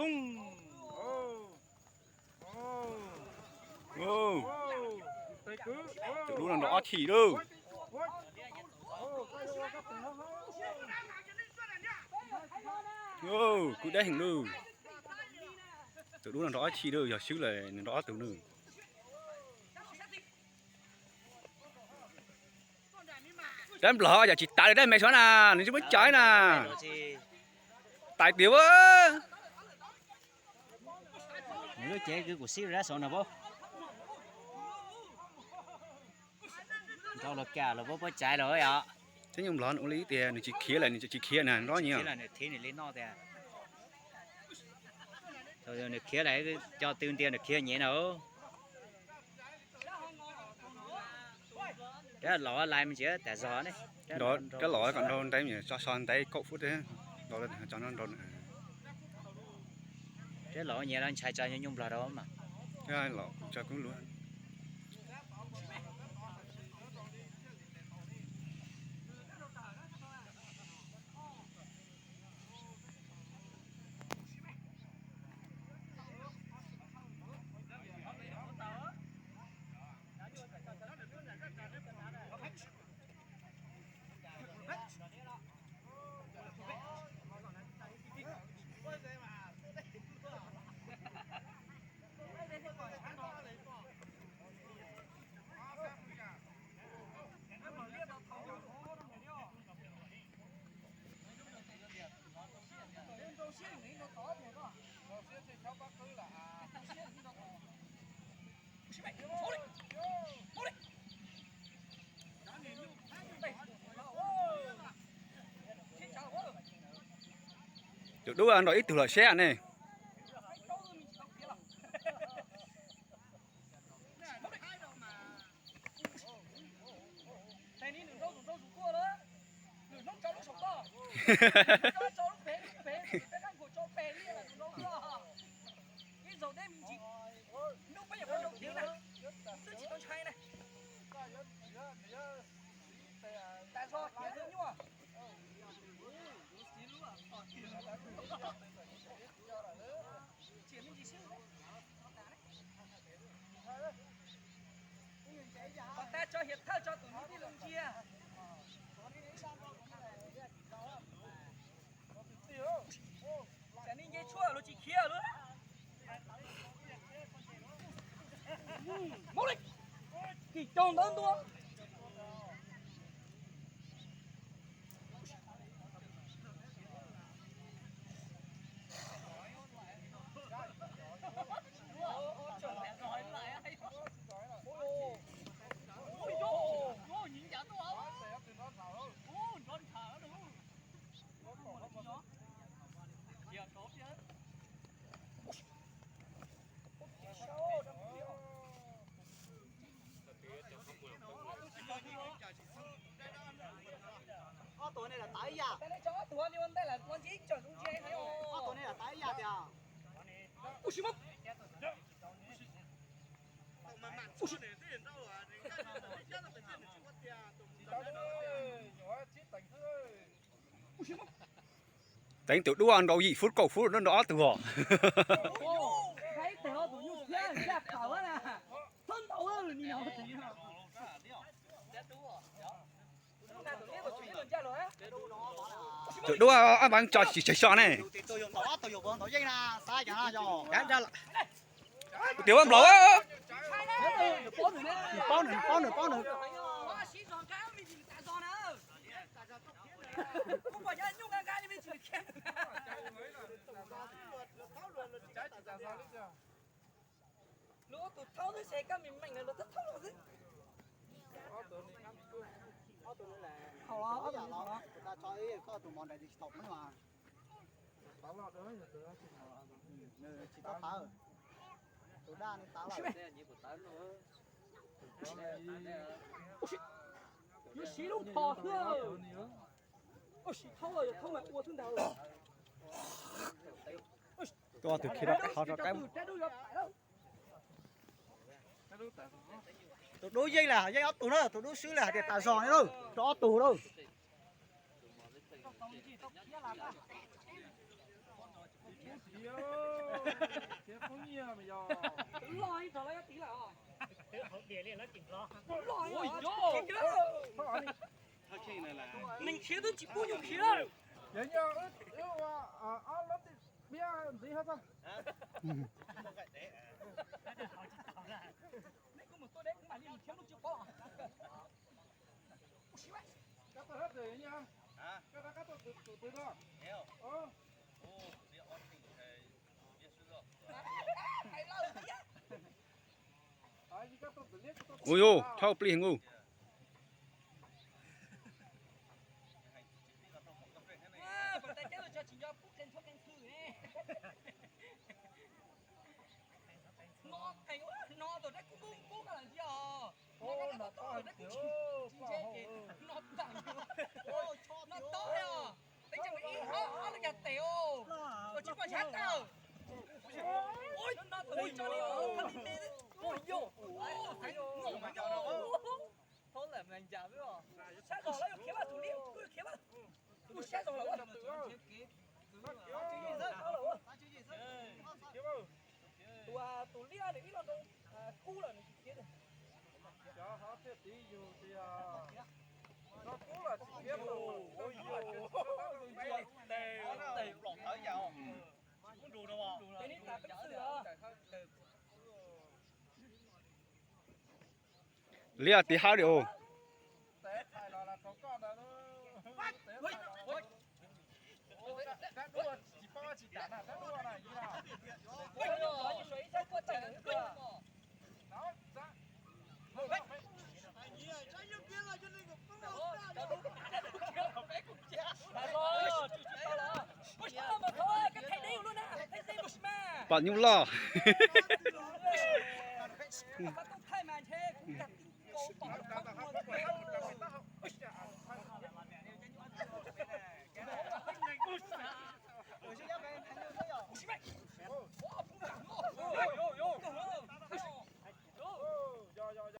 Tus dub no nrau ob chim lawm. Kwv deb heev lawm. Tus dub no nrau ob chim lawm, yog swb lawm nws nrau ob tug lawm. Dab nplog yog tsis tas li dab me suav na, nws tsis muab cov na. Tais tiag a. Nws lub cev kwv kuv sib rab saud no paub. Nrau los kam los paub, paub caiv los yom. Tib nyuag nplog ua li tias nws tsis khiav lawm, nws tsis khiav na, nrau nyias. Nws khiav lawm, cov twg ntiag nws khiav nyias na. Rab los lais me ntsis tas zog ne. Rab los kom nrau ntev, tso so ntev kaum fub tso no nrau. Rab los nyias los ntshai tso nyuag nplog rau mas. Los tso kub lub. Tus dub nrau ib tug los seb ne. Tab tso hiav thawj tso tus me tij loo ntsia. Tsam nej nce tshuaj luag tsis khiav lawm. Kim caug ntawd ntua. Ob tug ne lam tav ib yam. Ob tug ne lam tav ib yam tiag. Teev tus dub nrau yim fub kaum fub nrau ob tug os. Tus dub ab npab tso tsis tsawg so ne. Tias ua nplaum. Paub nws, paub nws, paub nws. Lub tus thaub xwb ces koj meem meem lawm tus thaub xwb. Thaum los ob tus no, tus mov nrad tsis tau peb mas. Nws tsis tau tawv. Tus daj nws tawv lawm. Yuav siv lub phom xwb. Ua siv thaub los yog thaub mas ua xwb ntag. Tus ob tug khiav rau qab. Tus dub yeej lawm, yeej ob tug na, tus dub swb lawm hais tias tas zog ne lauj, rau ob tug lauj. Los ib tog los yuav tiv lawm os. Los ib tog. Nws khiav twb tsis pub yus khiav lawm. Neb kuv mus tua deb kuv mam li mus khiav lub tsis pov. Ua yus thauj plig heev ua. No qees ua no tus dab kub kub koj los ntsia os. No dab kub tsis ntse ces no tawm. No tawm os. Peb cov ib ob ob lub yog tes os. Ua tsis pom ntshav tawm. Ua no tus tso li os. Ua yus. Sab zog lawm, khiav vaj tus liab, khiav vaj. Kuj sab zog lawm. Tus liab nws ib lo ntoo kub lawm nws tsis khiav. Cov hov thiaj tiv yus tias no kub los tsis khiav, tes tes pom tawv yam. Liab tiv hab li os. Pom nyuj loj.